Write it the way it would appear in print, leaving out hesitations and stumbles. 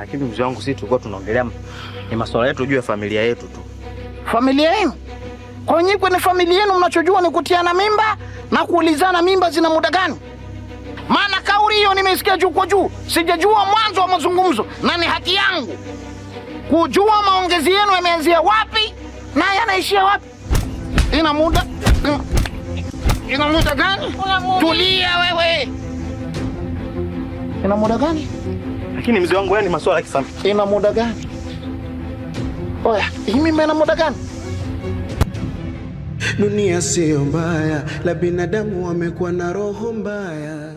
Lakini mzee wangu, sisi tulikuwa tunaongelea ni masuala yetu juu ya familia yetu tu. Familia yenu? Kwa nyinyi kwenye familia yenu mnachojua ni kutiana mimba na kuulizana mimba zina muda gani? Maana kauli hiyo nimeisikia juu kwa juu, sijajua mwanzo wa mazungumzo, na ni haki yangu kujua maongezi yenu yameanzia wapi na yanaishia wapi. Ina muda ina muda gani? Tulia wewe, ina muda gani? Lakini mzee wangu, ni masuala ya kifamilia. Ina muda gani? Oya, hii mimba ina muda gani? Dunia siyo mbaya, la binadamu wamekuwa na roho mbaya.